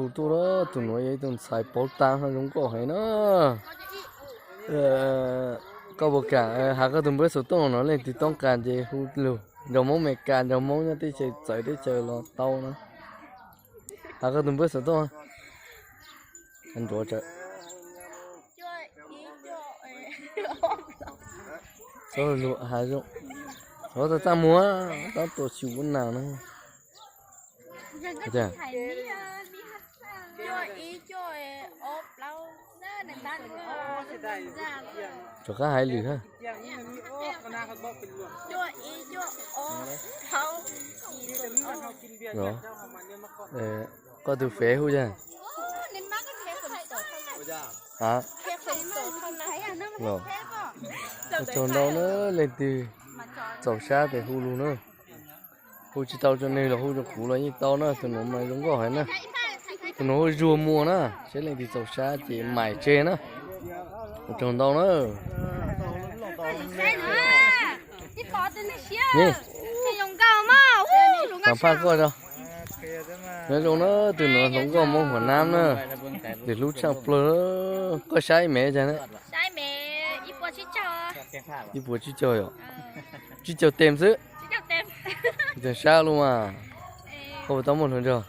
Tus tuaj, tus nuav yog ib tug ntxhais pauv taab zoo nkauj heev na. Koj puas kaam has koj tus npawb xov tooj no, leej twg toob qas ces hu lug. Nrog Moob Amelikas, nrog Moob nyob teb chaws txawv teb chaws los tau na. Has koj tus npawb xov tooj. Ntuav tsawv. Txhob lug has zoo. Txhob txaj muag, tab tom xyum ua nas na. Rov qab hais lwm hab. Koj tus fev hu yag? Ua tsaug ntau na, leej twg txaus sab tes hu lug na. Hu tsis tau rua nwg los hu rua kuv los yeej tau na, tus nuav mas zoo nkauj heev na. Tus nuav hu Zuag Muas na, saib leej twg txaus sab ces mais tseg na. Ua tsaug ntau na. Xam phaj koj os. Nyob zoo na, tus nuav hluas nkauj Moob Huam Nab na. Lwm hlub tshaaj plawg, koj sab ib mev caag na? Ib puas tsib caug yom? Tsib caug teem xwb. Tseem sab lug mas. Koj puas tau muaj hluas nraug?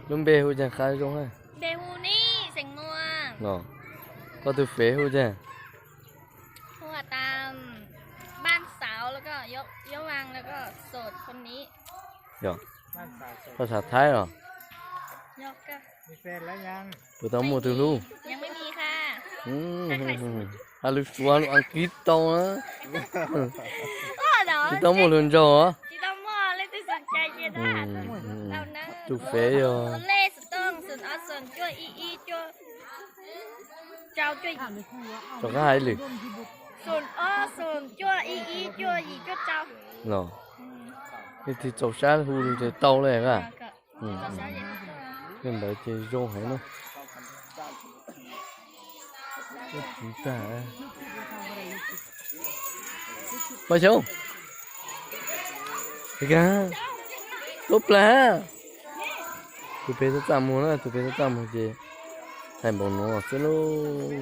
Lub npe hu caag qha zoo hab? Koj tus fev hu caag? Yog, koj xaav Thaib los? Puas tau muaj tug hlub? Has lug Suav lug Askiv tau na. Tsis tau muaj hluas nraug os. Tus fev yog rov qab hais lwm. Los, leej twg txaus sab hu lug ces tau le a. Ntawd ces zoo heev na. Paj Xyoob, tuab plag, tus pem txaj txaj muag na, tus pem txaj txaj muag ces txhais npaum nuav xwb lauj.